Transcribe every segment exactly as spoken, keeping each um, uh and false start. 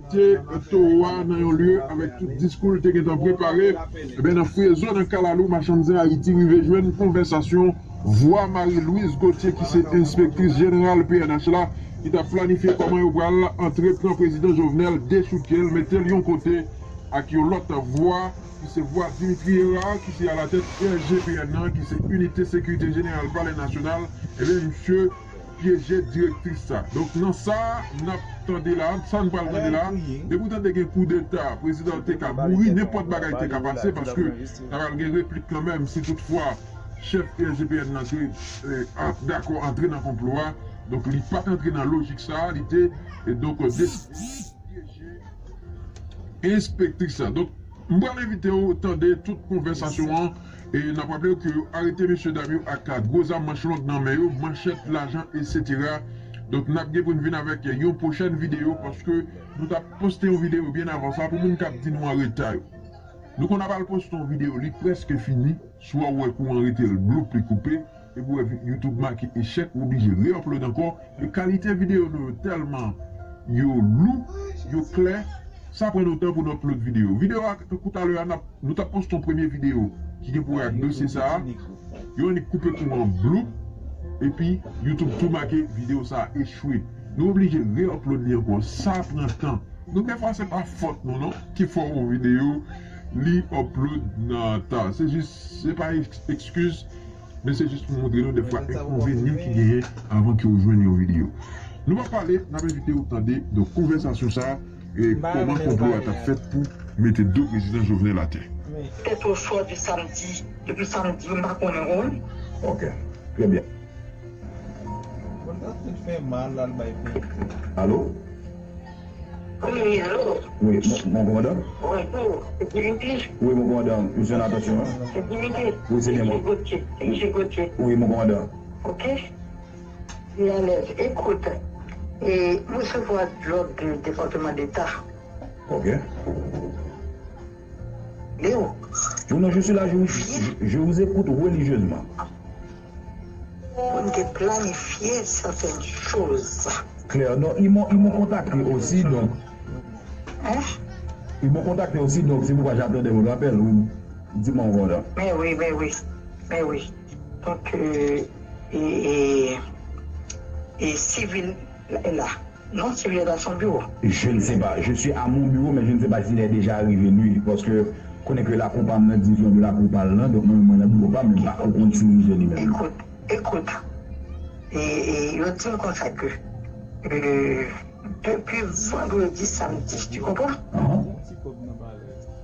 Te towo a nan yon lye avèk tout diskou l te gentan prepare. Ebyen, nan Frezo, nan Kalalou, Machann Zen Ayiti rive jwenn konvèsasyon vwa Marie Louise Gauthier, ki se enspektris jeneral P N H la, ki t ap planifye kòman yo pral antre pran prezidan Jovenel, dechouke l, mete l yon kote ak yon lòt vwa, ki se vwa Dimitri Hérard, ki se alatèt R G P N nan, ki se Inite Sekirite Jeneral Palè Nasyonal. Ebyen, misye pyeje direktris sa. Donk, nan sa n ap tande la, sa n pral tande la, depi w tande gen koudeta, prezidan te ka mouri, nenpòt bagay te ka pase, paske ta pral gen replik kanmenm si toutfwa chèf R G P N nan te, eh, ap dakò antre nan konplo a. Donk, li pa t antre nan lojik sa, li te, e donk, deside pyeje enspektris la. Donk, m pral envite w tande tout konvèsasyon an. E n ap raple w ke yo arete mesye dam yo ak gwo zam manch long nan men yo, manchèt, lajan, etsetera. Donk, n ap gen pou n vin avèk yon pwochèn videyo, paske nou t ap poste yon videyo byen avan sa pou moun k ap di nou an reta yo. Nou konn ap al poste yon videyo, li prèske fini, swa w wè kouran rete l, bloup, li koupe, epi w wè vi-, YouTube make echèk, ou oblije re-upload ankò. E kalite videyo nou yo tèlman yo lou, yo klè, sa pran nou tan pou nou upload videyo. Videyo a, tankou talè a, n ap, nou t ap poste yon premye videyo ki gen pou wè ak dosye sa a. Yo annik koupe kouran, bloup, epi YouTube tou make videyo sa a echwe. Nou oblije re-upload li ankò. Sa pran tan. Donk, dèfwa, se pa fòt nou, non, ki fè yon videyo, li upload nan ta. Se jis, se pa eks-, ekskiz, men se jis pou montre nou dèfwa enkonvenyan ki genyen avan ke w jwenn yon videyo. Nou pa pale, n ap envite w tande, donk, konvèsasyon sa a, e kòman konplo a t ap fèt pou mete do prezidan Jovenel atè. Tèt osò di samdi, depi samdi, m pa konnen, w konprann? Ok, trè byen. Alo? Wi, wi, alo? Wi, mon, mon kòmandan? Wi, pou sekirite. Wi, mon kòmandan, misye an atansyon, wi. Sekirite. Wi, se byen mwen. Wi, mon kòmandan. Ok. Li alèz. Ekout, e, m resevwa lòd de Depatman Deta. Ok. Léo. Non, non, je suis là, je, je, je vous écoute religieusement. Pou n te planifye sètèn choz. Claire, non, ils m'ont, ils m'ont contacté aussi, donc. Hein? Ils m'ont contacté aussi, donc c'est pourquoi j'attendais votre appel, oui. Dis-moi, voilà. Men wi, men wi, men wi. Donk, euh, e, e, e sivil la, la. Non, sivil la son biwo. Je ne sais pas. Je suis à mon bureau, mais je ne sais pas s'il est déjà arrivé, lui. Paske konnen ke lakou pa m nan, dizon de lakou pa l lan, donk mwen, mwen nan biwo pa m, mwen pa ko konn si li jwenn li menm. Ekout, ekout. E, e, yo di m konsa ke, euh, depi vandredi, samdi, tu comprends?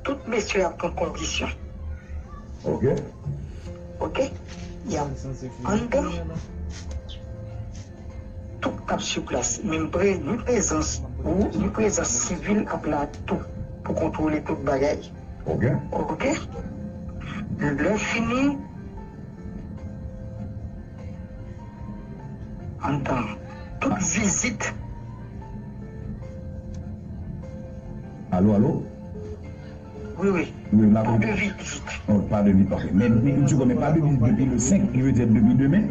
Tout mesye ap pran kondisyon. Ok. Ok? Y ap anndan. Tout ap sou plas. Menm pre-, ni prezans ou, ni prezans sivil ap la tou pou kontwole tout bagay. Ok. Ok? Lè fini, anndan. Tout vizit. Alo, alo? Wi, wi. Wi, la. Pa de vizit. Oh, pa de vizit, ok. Men, men, men pa de vizit depi le senk, ki vle di depi demen?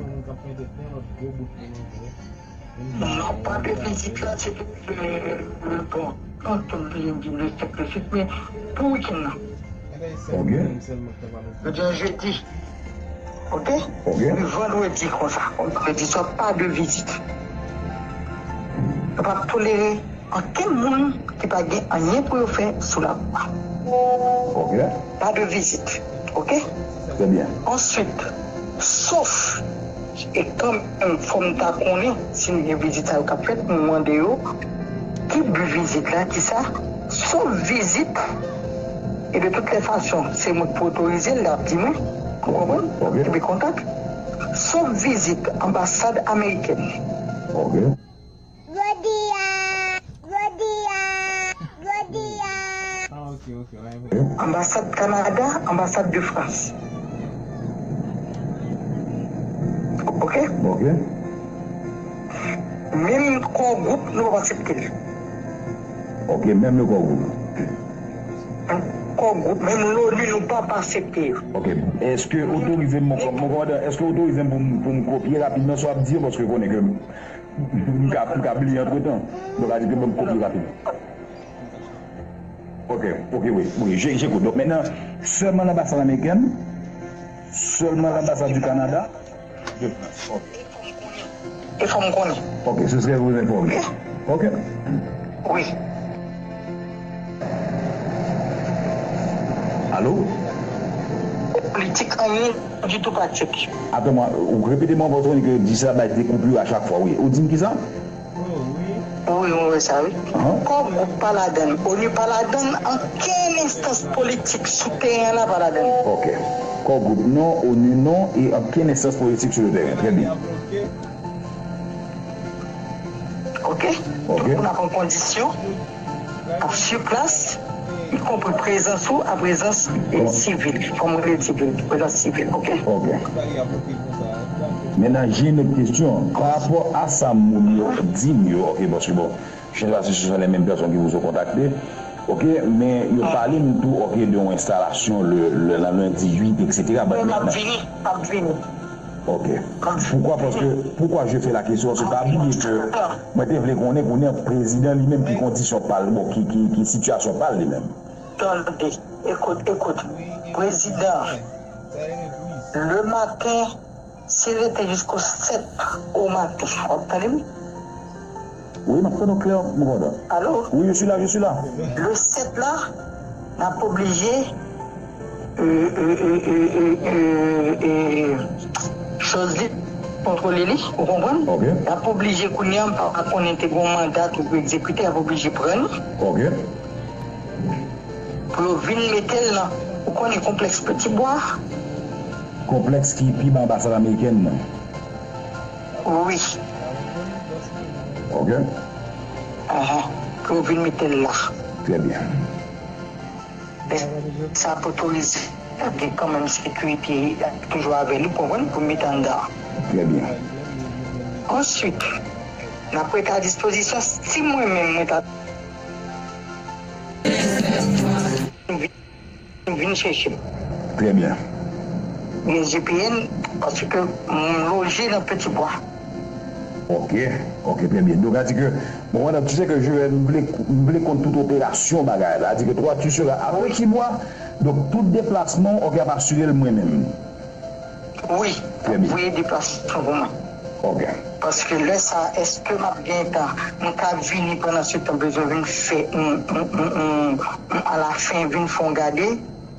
Non, pa de vizit la, se depi le, le, bon, antan m vin di le senk, le senk, men pou wikenn nan. Ok. Jodi a jedi. Ok? Ok. Epi vandredi konsa, vandredi swa pa de vizit. Nou p ap tolere ankenn moun ki pa gen anyen pou yo fè sou lakou a. Ok. Pa de vizit. Ok? Trè byen. Answit, sof, e kanmenm, fò m ta konnen si gen vizit sa yo k ap fèt, m mande yo ki bi vizit la, ki sa, sof vizit, e de tout lè fason, se mwen k pou otorize l, l ap di mwen, ou konprann? Ok. Epi kontak. Sof vizit anbasad amerikèn. Ok. Jodi a, jodi a, jodi a. Ah, ok, ok, ouais, ouais. Anbasad Kanada, anbasad de Frans. Ok? Ok. Menm Core Group, nou p ap aksepte l. Ok, menm le Core Group. Core Group, menm l'ONU, nou p ap aksepte yo. Ok, èske otorize m, mon kòm, mon kòmandan, èske otorize m pou m, pou m kopye rapidman sa w ap di yo, paske w konnen ke m ka, m ka bliye antretan. Donk, a di ke ban m kopye rapidman. Ok, ok, wi, wi, je, j'écoute. Donk, mentnan, sèlman lanbasad amerikèn, sèlman lanbasad du Canada, de Frans. Ok. E fò m konnen. Ok, ce serait vous informer. Ok. Wi. Alo? Politik anyen ditou pa tchèk. Attends-moi, ou repete mwen, paske ou di sa bay de koupure à chaque fois, wi. Ou di m ki sa? Wi, wi, wi, sa wi. Ahan. Kò gwoup pa ladann, ONU pa ladann, ankenn enstans politik sou teren an la pa ladann. Ok. Kò gwoup non, ONU non, e ankenn enstans politik sou le teren. Très bien. Ok? Ok. Donk, nou ap an kondisyon, ap sur place, y compris prezans ou, a prezans e sivil, fò m rele sivil, prezans sivil, ok? Ok. Maintenant, j'ai une autre question. Par rapport à ça, moun yo di m yo, ok, paske bon, je sais pas si ce sont les mêmes personnes qui vous ont contacté, ok, men yo pale m tou, ok, de yon enstalasyon le, le, nan lendi uit, et cetera. But maintenant, m ap vini, m ap vini. Ok. Poukwa, paske, poukwa je fais la question, se pa bliye ke mwen te vle konnen kounye a prezidan li menm ki kondisyon pa l, bon, ki, ki, ki sitiyasyon pa l li menm. Tande, ekout, ekout. Prezidan, le maten, si l rete jisko sèt o maten, w ap tande m? Wi, m ap tande w klè, mon kondan. Alo? Wi, je suis là, je suis là. Le sèt la, n ap oblije, e, e, e, e, e, e, e, choz li kontwole li, ou konprann? Ok. N ap oblije kounye a, m pa konnen te gen yon manda tou pou egzekite, y ap oblije pran li. Ok. Pou yo vin mete l nan, ou konnen konplèks Petit Bois? Konplèks ki pi ba anbasad amerikèn nan. Wi. Ok. Ahan. Pou yo vin mete l la. Très bien. Sa ap otorize, ap gen kanmenm sekirite, ap toujou avè li, ou konprann, pou mete anndan. Très bien. Answit, n ap rete a dispozisyon, si mwen menm, mwen ta vin chèche m. Très bien. Gen G P N, paske m loje nan Petit Bois. Ok, ok, très bien. Donk, sa di ke, bon, madam, tu sais que je vais, m vle, m vle konn tout operasyon bagay la. Sa di ke toi, tu seras à Petit Bois. Donk, tout deplasman, ok, ap asire l mwen menm. Wi, voye deplasman pou mwen. Ok. Paske lè sa, èske m ap gen tan, mwen ka vini pandan se tan, bezwen vin fè yon, yon, yon, yon, yon alafen, vin fè yon gade,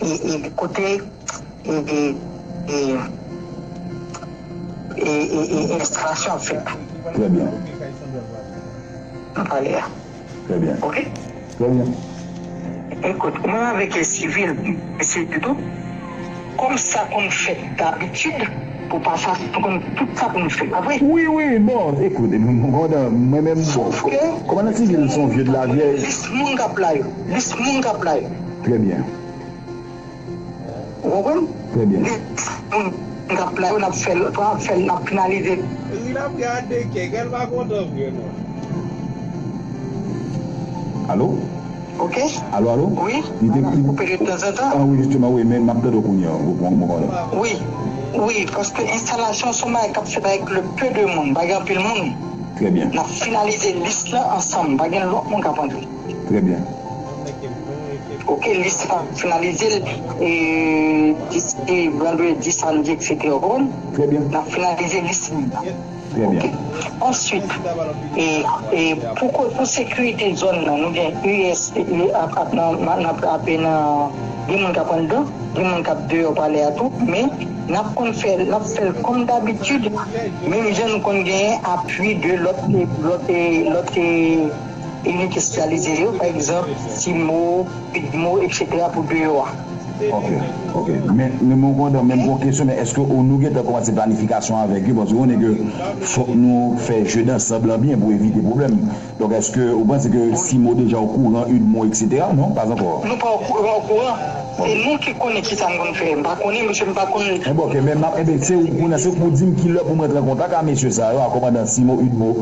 e, e kote, e, e, e, e, e, e enstalasyon ap fèt. Très bien. M pale a. Très bien. Ok? Très bien. Ekout, mwen avèk sivil, mesye Dudu, kòm sa konn fèt dabitid, pou pa sa, pou konn tout sa konn fèt, pa vre? Wi, wi, bon, ekout, mwen menm, bon, kòmandan sivil se yon vye de la vyèj. Lis moun k ap la yo, lis moun k ap la yo. Très bien. Ou konprann? Très bien. Lis moun k ap la yo, n ap fè l, n ap fè l, n ap finalize. Ri l ap gade kèk, l pa kontan vre non. Alo? Ok. Alo, alo? Wi. Li te, li koupe de tanzantan. Ah wi, justement, wi, men m ap tande w kounye a, mon, mon, mon. Wi, wi, paske enstalasyon se yon bagay k ap fèt avèk le peu de moun, pa gen anpil moun. Très bien. N ap finalize lis la ansanm, pa gen lòt moun k ap antre. Très bien. Ok, lis la finalize l, e, dis, e, vandredi, samdi, et cetera, ou konprann? Très bien. N ap finalize lis la. Très bien. Ok. Answit, e, e, pou ko-, pou sekirite zòn nan, nou gen U S, e, ap, ap nan, nan, nan, ap nan, gen moun k ap anndan, gen moun k ap deyò palè a tou, men n ap konn fè, n ap fè l kòm dabitid, menm jan nou konn genyen apui de lòt, lòt, lòt, e, inite espesyalize yo, pa egzanp, CIMO, UDMO, et cetera, pou deyò a. Ok, ok. Men, men mon kondan, menm gon kesyon, men èske ou, nou gentan kòmanse planifikasyon avèk yo? Paske ou konnen ke fòk nou fè jeu d'ensemble lan byen pou evite pwoblèm. Donk, èske ou panse ke CIMO deja okouran, UDMO, et cetera? Non, pas encore. Nou pa okouran, okouran. Se nou ki konnen kisa n konn fè. M pa konnen, mesye, m pa konn. Enben, ok, men m ap, enben, se ou, kounye a, se ou pou di m kilè pou mwen rantre an kontak a mesye sa yo, a kòmandan CIMO, UDMO.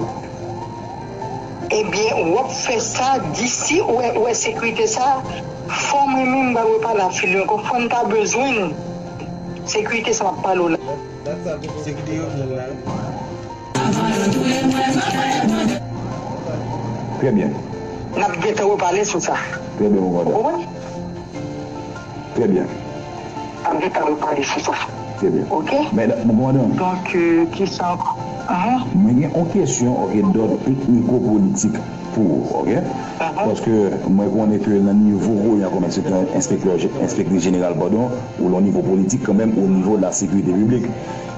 Ebyen, w ap fè sa disi, ou wè, ou wè sekirite sa, fò mwen menm m pral repale a fil yo ankò, fò n ta bezwen l. Sekirite sa m ap pale w la. Très bien. N ap gentan repale sou sa. Trè byen, mon kòmandan. Ou konprann? Trè byen. N ap gentan repale sou sa. Trè byen. Oke? Men, mon kòmandan. Donk, euh, ki sa ankò? Ahan. Mwen gen yon kesyon, oke, dòd tekniko-politik pou ou, oke? Ahan. Paske mwen konnen ke nan nivo kounye a kòm enspektè, enspektè, enspektris jeneral, padon, ou lan nivo politik kanmenm, o nivo de la sekirite piblik.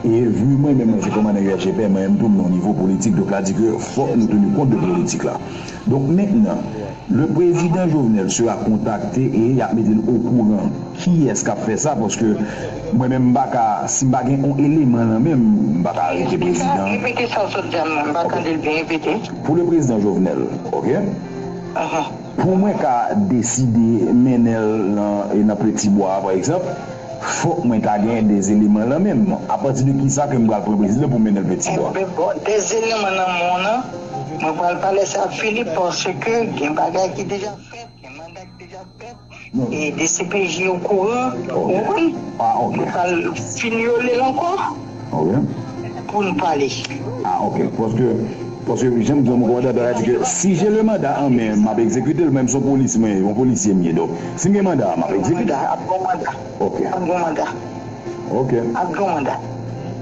E vi mwen menm, mwen se kòmandan U S G P, mwen menm tou, m nan nivo politik, donk la di ke fòk nou teni kont de politik la. Donk, mentnan, le président Jovenel sera contacté e y ap mete l okouran kiyès k ap fè sa, paske mwen menm, m pa ka, si m pa gen yon eleman nan men m, m pa ka arete prezidan. Repete sa w sot di a m nan, m pa tande l byen, repete. Pou le président Jovenel, oke? Ahan. Pou mwen ka deside mennen l nan, nan Petit Bois, pa egzanp, fòk mwen ta gen de eleman lan men m. Apati de kisa ke m pral pran prezidan pou mennen l Petit Bois? Enben, bon, de eleman nan men w lan, mwen pral pale sa ak Filip, paske gen bagay ki deja fèt, gen manda ki deja fèt, e D C P J okouran, ou konprann? Ah, ok. Nou pral finyole l ankò. Ok. Pou n pale. Ah, ok. Paske, paske jan m di w, mon kòmandan, sa vle di ke si j'ai le mandat en main, m ap egzekite l, menm si yon polis, mwen, yon polisye m ye. Donk, si m gen manda a, m ap egzekite l. Manda, ap gon manda. Ok. Ap gon manda. Ok. Ap gon manda.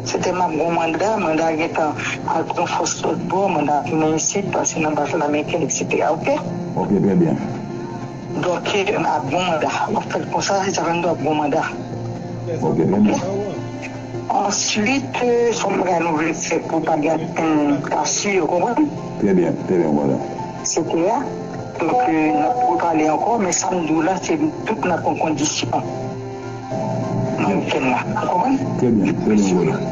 Se te m ap gon manda, manda gentan al pran fòs lòt bò, manda tounen isit, pase nan baz ameriken, et cetera. Ok? Ok, trè byen. Donk, ap gon manda. W ap fè l konsa, e sa fè m di w ap gon manda. Ok, trè byen. Answit, euh, se yon bagay nou vle fè pou pa gen ankenn kase, ou konprann? Trè byen, trè byen, mon kòmandan. Se te a. Donk, euh, n ap repale ankò, men sa m di w la, se tout nan kondisyon. Nan wikèn nan. Ou konprann? Trè byen, trè byen, mon kòmandan.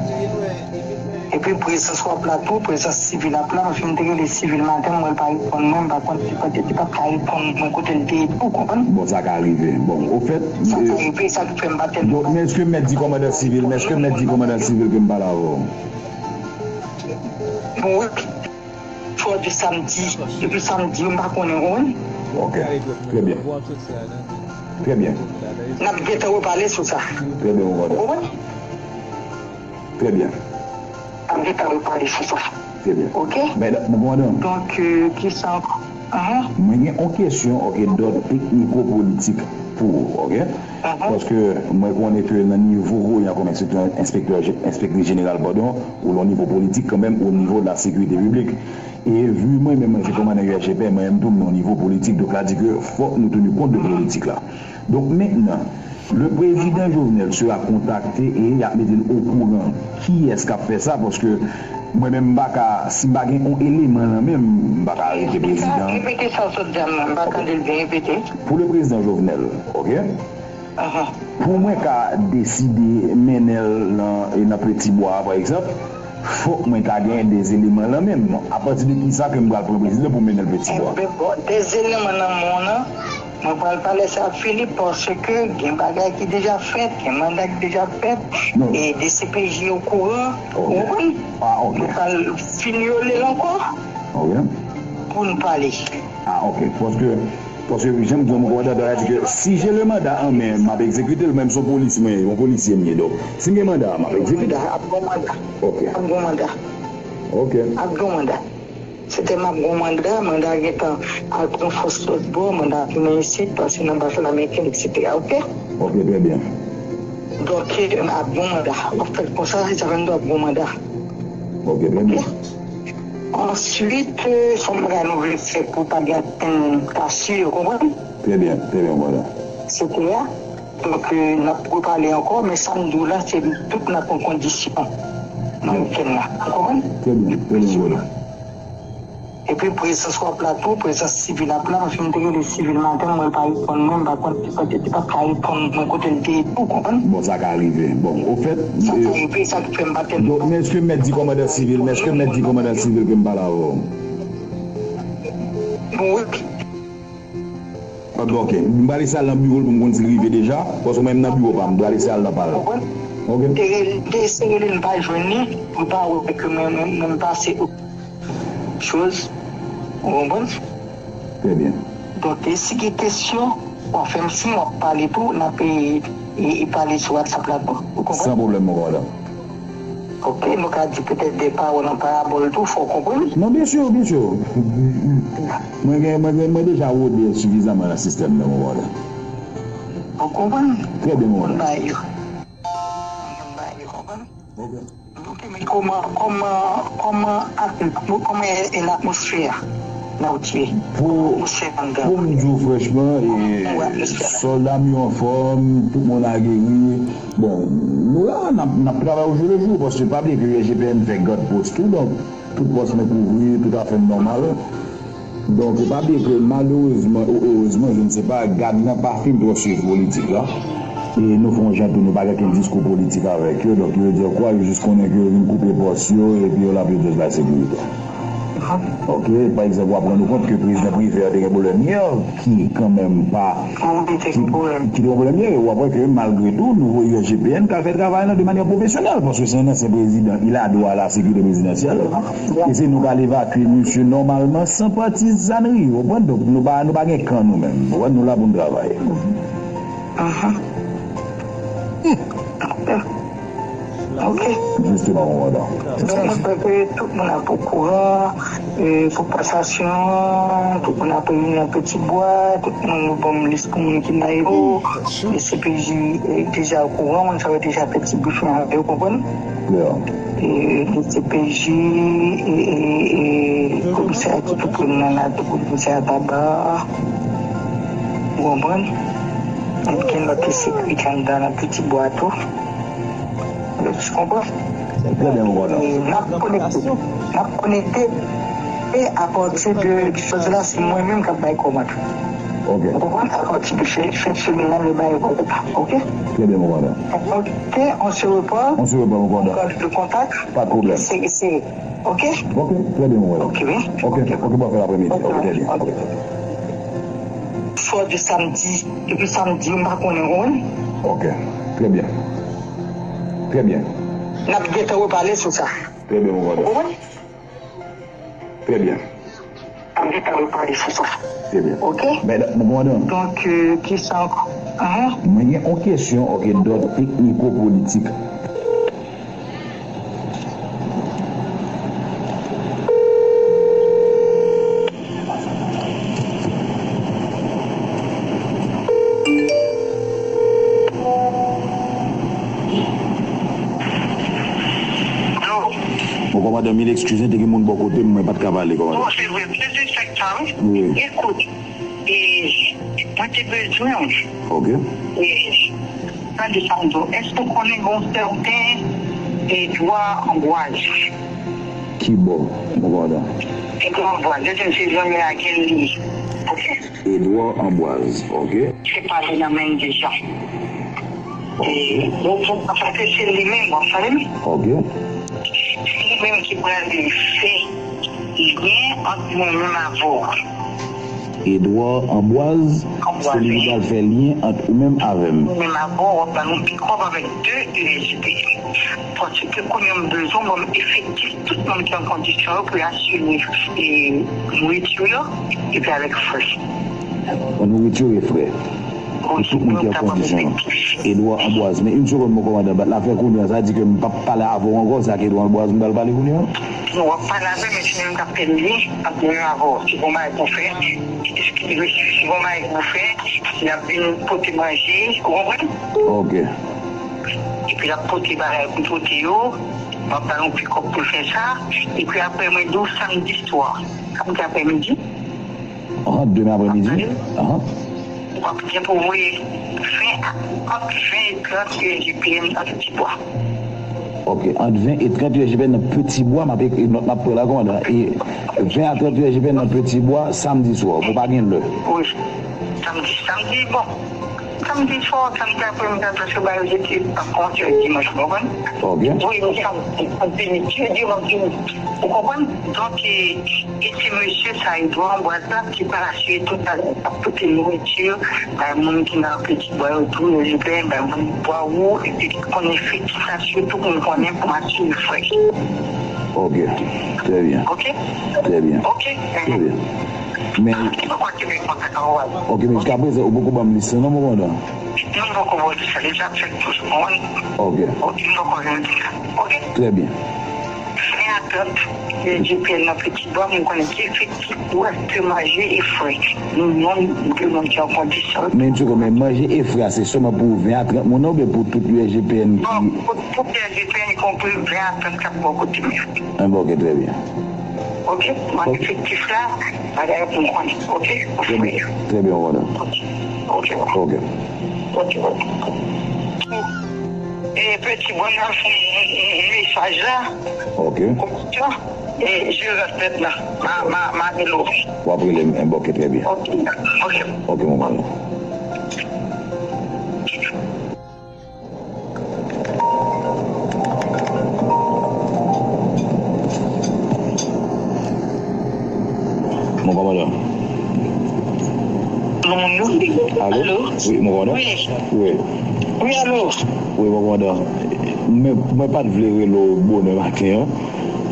Epi prezans w ap la tou, prezans sivil ap la, paske m te rele sivil maten, m wè l pa reponn mwen, m pa konn si poutèt li pa t ka reponn mwen kote l te ye tou, ou konprann? Bon, sa ka rive. Bon, ofèt, sa ka rive, sa k fè m pa tèlman. Donk, men èske m mèt di kòmandan sivil, men èske m mèt di kòmandan sivil ke m pale avè w? Bon, wi. Fò di samdi, depi samdi, m pa konnen, ou konprann? Ok, trè byen. Trè byen. N ap gentan repale sou sa. Trè byen, mon kòmandan. Ou konprann? Trè byen. N ap gentan repale sou sa. Trè byen. Ok? Men, mon kòmandan. Donk, euh, ki sa ankò? Ahan. Mwen gen yon kesyon, ok, dòd tekniko-politik pou ou, ok? Ahan. Paske mwen konnen ke nan nivo kounye a kòm enspektè, enspektè, enspektris jeneral, padon, ou lan nivo politik kanmenm, o nivo de la sekirite piblik. E vi mwen menm, mwen se kòmandan U S G P, mwen menm tou, m nan nivo politik, donk la di ke fòk nou teni kont de politik la. Donk mentnan, le président Jovenel sera contacté e y ap mete l okouran kiyès k ap fè sa, paske mwen menm m pa ka, si m pa gen yon eleman nan men m, m pa ka arete prezidan. Repete sa w sot di a m nan, m pa tande l byen, repete. Pou le président Jovenel, ok? Ahan. Pou mwen ka deside mennen l nan, nan Petit Bois, pa egzanp, fòk mwen ta gen de eleman lan men m. Apati de kisa ke m pral pran prezidan pou mennen l Petit Bois? Enben, bon, de eleman nan men w lan, mwen pral pale sa ak Filip, paske gen bagay ki deja fèt, gen manda ki deja fèt, e D C P J okouran, ou konprann? Ah, ok. Nou pral finyole l ankò pou n pale. Ah, ok. Paske Paske jan m di w, mon kòmandan, sa vle di ke si j'ai le mandat en main, m ap egzekite l, menm si yon polis mwen, yon polisye m ye. Donk, si m gen manda a, m ap egzekite l. Manda, ap gon manda. Ok. Ap gon manda. Ok. Ap gon manda. Se te m ap gon manda, manda gentan al pran fòs lòt bò, manda tounen isit, pase nan baz ameriken, et cetera. Ok? Ok, trè byen. Donk, ap gon manda. W ap fè l konsa, se sa fè m di w ap gon manda. Ok, trè byen. Answit, euh, se yon bagay nou vle fè pou pa gen ankenn kase, ou konprann? Trè byen, trè byen, mon kòmandan. Se te a. Donk, euh, n ap repale ankò, men sa m di w la, se tout nan kondisyon. Nan wikèn nan. Ou konprann? Trè byen, trè byen, mon kòmandan. Epi prezans w ap la tou, prezans sivil ap la, paske m te rele sivil maten, m wè l pa reponn mwen, m pa konn si poutèt li pa t ka reponn mwen kote l te ye tou, ou konprann? Bon, sa ka rive. Bon, ofèt, sa ka rive, sa k fè m pa tèlman. Donk, men èske m mèt di kòmandan sivil, men èske m mèt di kòmandan sivil ke m pale avè w? Bon, wi. Ah, bon, ok. M pral eseye al nan biwo l pou m konn si l rive deja, paske mwen menm nan biwo pa m, m pral eseye al nan pa l. Ok. Te rele, te eseye rele l, m pa jwenn li, m pa wè ke mwen, mwen, mwen m pase. Choz, ou konprann? Trè byen. Donk, e si gen kesyon, w ap fè m siy, w ap pale tou, n ap, e, e, e pale sou WhatsApp la tou. Ou konprann? San pwoblèm, mon kòmandan. Ok, nou ka di petèt de pawòl an parabòl tou, fò w konprann. Non, byen si, byen si. Mwen gen, mwen gen, mwen deja wode sifizaman nan sistèm nan, mon brother. Ou konprann? Trè byen, mon brother. Mwen bay yo. Mwen bay yo, konprann? Ok. Ok, men kòman, kòman, kòman, kòman e, e latmosfè a nan Otyè? Pou, pou m di w franchman, e, sòlda m yo anfòm, tout moun ageri. Bon, nou la, n ap, n ap travay au jour le jour, paske pa bliye ke U S G P N fè gad pòs tou, donk, tout pòs mwen kouvri, tout afè m nòmal. Donk, pa bliye ke malerezman ou erezman, je ne sais pas, gad lan pa fin twò swiv politik la. E nou fè yon jan tou, nou pa gen okenn diskou politik avèk yo. Donk, yo di kwa, yo jis konnen ke yo vin koupe pòs yo, epi yo la pou yo just bay sekirite. Ok, pa egzanp, w ap rann ou kont ke prezidan Privert te gen pwoblèm yè, ki kanmenm pa, ki, ki te gen pwoblèm yè, w ap wè ke malgre tou, nou voye U S G P N k al fè travay lan de manyè pwofesyonèl, paske se yon ansyen prezidan, il a droit à la sécurité présidentielle, e se nou k al evakye misye nòmalman, san patizanri, w konprann? Donk, nou pa, nou pa gen kan nou menm, w konprann? Nou la pou n travay. Ok. Jisteman, mon brother. Donk, mwen kwè ke tout moun ap okouran, e, pou pasasyon, tout moun ap reyini nan Peti Bwa, tout moun yo ban m lis pou moun ki nan epo, e C P J, e, deja okouran, moun sa yo deja fè ti brifing avè yo, konprann? E, e C P J, e, e, e, komisè ki tou pre m nan la, tou komisè Baba, ou konprann? Gen lòt sekirite anndan nan Peti Bwa tou. Ou konprann? Trè byen, mon brother. E n ap konekte. N ap konekte. E apati de, de jodi la, se mwen menm k ap bay kòmand. Ok. Ou konprann? Apati de fen, fen semèn nan, nou bay kòmand. Ok? Trè byen, mon brother. Ok, on se reparle. On se reparle, mon brother. On garde le contact. Pa de pwoblèm. Se, se, ok? Ok, trè byen, mon brother. Ok, wi. Ok, ok, bon, fè lapremidi. Ok, trè byen. Ok. Swa de samdi, depi samdi, m pa konnen, ou konprann? Ok, trè byen. Trè byen. N ap gentan repale sou sa. Trè byen, mon brother. Ou konprann? Trè byen. N ap gentan repale sou sa. Trè byen. Ok? Men, mon kòmandan. Donk, euh, kisa ankò? Ahan. Mwen gen yon kesyon, ok, dòd tekniko-politik. Alo? Bon, kòmandan, mil eskiz, te gen moun bò kote m, mwen pa t ka pale, kòmandan. Bon, se vre, plizyè sektè, wi. Wi. Ekout, e, mwen te bezwen w. Ok. E, tande sa m di w, èske w konnen gen yon sèten Edouard Ambroise? Ki bò, mon kòmandan? Edouard Ambroise, se zanmi a Kenly. Ok. Edouard Ambroise, ok. Se pale nan menm deja. E, bon, bon, paske se li menm, w ap tande m? Ok. Se li menm ki prale fè lyen ant mwen menm avè w. Edouard Ambroise, se li ki pral fè lyen ant ou menm avè m. Ou menm avè w, w ap ba nou pikòp avèk de U S G P. Paske kounye a m bezwen w ban m efektif tout moun ki an kondisyon yo pou yo asire, e, nouriti yo, epi avèk frè. Ban nou nouriti e frè. Pou tout moun ki an kondisyon yo. Edouard Ambroise, men yon segonn, mon kòmandan, bat la fè kounye a, sa di ke m p ap pale avè w ankò, se ak Edouard Ambroise m pral pale kounye a? Non, w ap pale avè m, men se li menm k ap fè lyen ant mwen avè w. Si gon bagay pou fè, si gon bagay pou fè, l ap vin pote manje, ou konprann? Ok. Epi l ap pote bagay pou pote yo, m ap ba l yon pikòp pou l fè sa, epi apre mwen di w samdi swa, samdi aprèmidi. Ahan, demen aprèmidi. Ahan. W ap gen pou voye ven a, ant ven e trant U S G P N nan Peti Bwa. Ok, ant ven e trant U S G P N nan Peti Bwa, m ap ekri nòt m ap pran la, kòmandan. E ven a trant U S G P N nan Peti Bwa, samdi swa, bon, pa gen lè. Wi, samdi, samdi, bon. Samdi swa, samdi aprèmidi, paske ba yo jete pa konte dimanch, ou konprann? Ok. Wi, men sa, m fini, ti dimanch, ou konprann? Donk, e, e se mesye sa, Edouard Ambroise la, ki pral asire tout bagay, ap pote nouriti bay moun ki nan Peti Bwa yo tou, yo jete bay moun Bwa Wo, epi ki konnen fè ki sa, sitou pou m konnen pou m asire frè. Ok, trè byen. Ok? Trè byen. Ok, trè byen. Men, ah, ki poko Kebèk mwen fè travay. Ok, men jiska prezan, ou poko ban m lis lan non, mon kòmandan. Non, m poko ba w lis lan, li ap fèt toujou, konprann? Ok. Ok, m poko jwenn lis lan. Ok? Trè byen. Fè atant, G P N nan piti bò, m konnen ki efektif pou achte manje e frè. Nou menm, nou menm ki an kondisyon. Men, yon segonn, men manje e frè a, se sèlman pou ven a trant moun nan oubyen pou tout U S G P N ki... Bon, pou tout U S G P N, y konpri ven a trant k ap bò kote m yo. Ah, bon, ok, trè byen. Ok, mwen efektif la, bagay pou m konnen. Ok, ou fè yo. Trè byen, mon kòmandan. Ok, ok, ok. Ok, ok. E peti, bon, nan fè yon, yon, yon mesaj la. Ok. Kòmandan, e, je rès maintenant. Ma, ma, ma rele w. W ap rele m, ok, trè byen. Ok, ok. Ok, mon kòmandan. Mon kòmandan. Alo? Wi, mon kòmandan? Wi. Wi. Wi, alo? Wi, mon kòmandan. Mwen, mwen pa t vle rele w bonè maten an.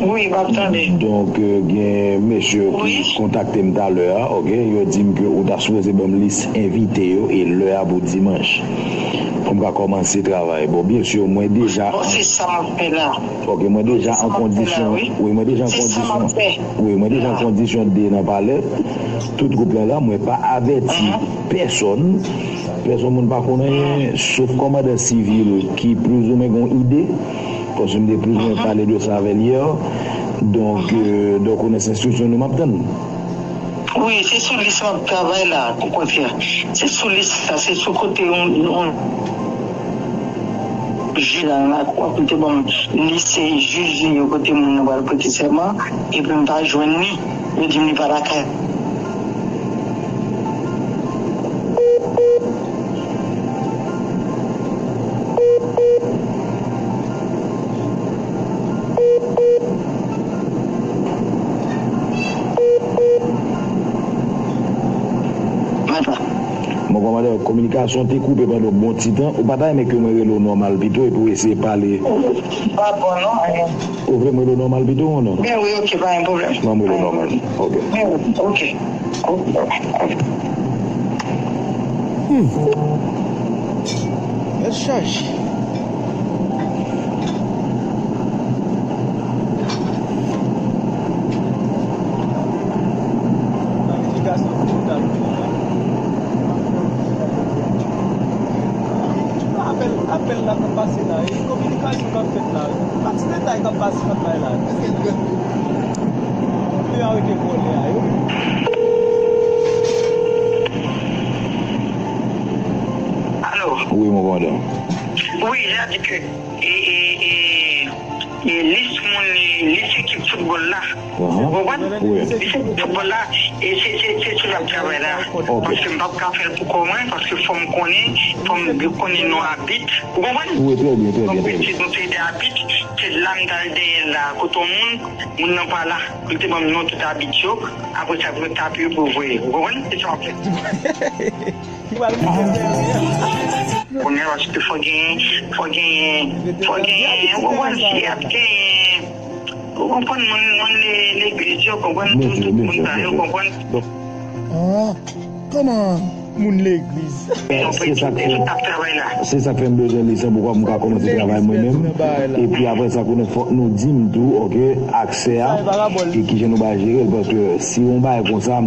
Wi, m ap tande. Donk, euh, gen mesye yo ki kontakte m talè a, ok? Yo di m ke ou ta sipoze ban m lis envite yo e lè a pou dimanch. Pou m ka kòmanse travay. Bon, byen si, mwen deja... Bon, se sa m ap fè la. Ok, mwen deja an kondisyon. Wi, mwen deja an kondisyon. Wi, mwen deja an kondisyon de nan palè. Tout gwoup lan la, mwen pa avèti pèsòn. Pèsonn moun pa konn anyen, sof kòmandan sivil ki plizoumwen gen yon ide. Paske m te plizoumwen pale de sa avè l yè. Donk, euh, donk, ou nan enstriksyon nou, m ap tann. Wi, se sou lis m ap travay la, okontrè. Se sou lis la, se sou kote yon, yon jij la nan lakou a pou te ban m lis jij yo kote moun nan pral prete sèman, epi m pa jwenn li, yo di m li pa lakay. Mon kòmandan, kominikasyon te koupe pandan yon bon ti tan. Ou pa ta renmen ke mwen rele w nòmal pito epi w eseye pale? Pa bon non. Ou vle m rele w nòmal pito ou non? Ben wi, ok, pa gen pwoblèm. Ban m rele w nòmal. Ok. Ben wi, ok. Ok. Hmm. Bèl chaj. Apèl, apèl la k ap pase la, e kominikasyon k ap fèt la, pa ti detay k ap pase, k ap bay la. Moun yo arete vòlè a yo. Alo? Wi, mon kòmandan. Wi, sa di ke, e, e, e, e, lis moun, e, lis ekip foutbòl la. Ou konprann? Wi. Lis ekip foutbòl la, e se, se, se sou l ap travay la. Ok. Paske m p ap ka fè l pou kò mwen, paske fò m konnen, fò m konnen non abit. Ou konprann? Wi, trè byen, trè byen, trè byen. Donk, se, nou se de abit, se la m t al dèyè l la, kote yon moun, moun nan pa la. Li te ban m non tout abit yo, apre sa, pou yo tape yo pou yo voye. Ou konprann? Se sa w ap fè. Ki pral rive dèyè a. Kounye a, paske fò genyen, fò genyen, fò genyen, ou konprann, si ap genyen, ou konprann, moun, moun le-, legliz yo, konprann, tout, tout moun sa yo, konprann. Ah, kòman moun legliz? Se sa k fè, se sa k fè m bezwen lis lan pou m ka kòmanse travay mwen menm. Epi apre sa, konnen fòk nou di m tou, ok, aksè a, e kijan nou pral jere l, paske si yon bagay konsa,